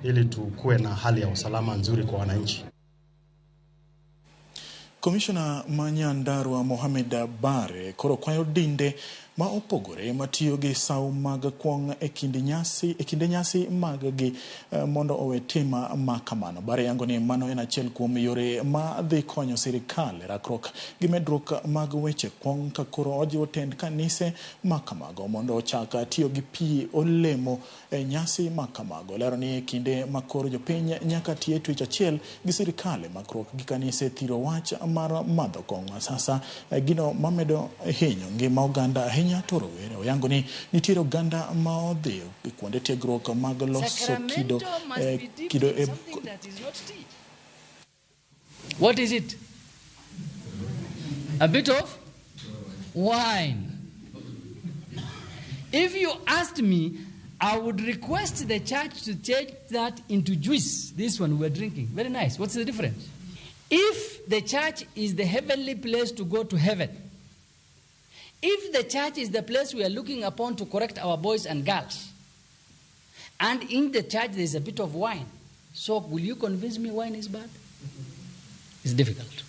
ili tukuwe na hali ya usalama nzuri kwa wananchi. Komishona ma Nyandarua Mohamed Bare koro kwayo dinde ma opogore matiyo gi sawo mag kuong' e kinde nyasi mag gi mondo owe tim ma kamano. Bare yango ni mano en achiel kuom yore ma dhi konyo sirikal e rakruok gi medruok mag weche kuong' ka koro ojiwo tend kanise ma kamago mondo ochak tiyo gi pi olemo e nyasi ma kamago. Lero ni e kinde ma koro jopiny nyaka tie twech achiel gi sirikal e makruok gi kanise thiro wach mar madho kong'o sasa gino mamedo hinyo ngima oganda ahinya to rowere. Oyango ni nitiere oganda ma odhi e kuonde tiegruok mag loso kido kido e What is it? A bit of wine. If you asked me, I would request the church to change that into juice. This one we're drinking. Very nice. What's the difference? If the church is the heavenly place to go to heaven, if the church is the place we are looking upon to correct our boys and girls, and in the church there is a bit of wine, so will you convince me wine is bad? It's difficult.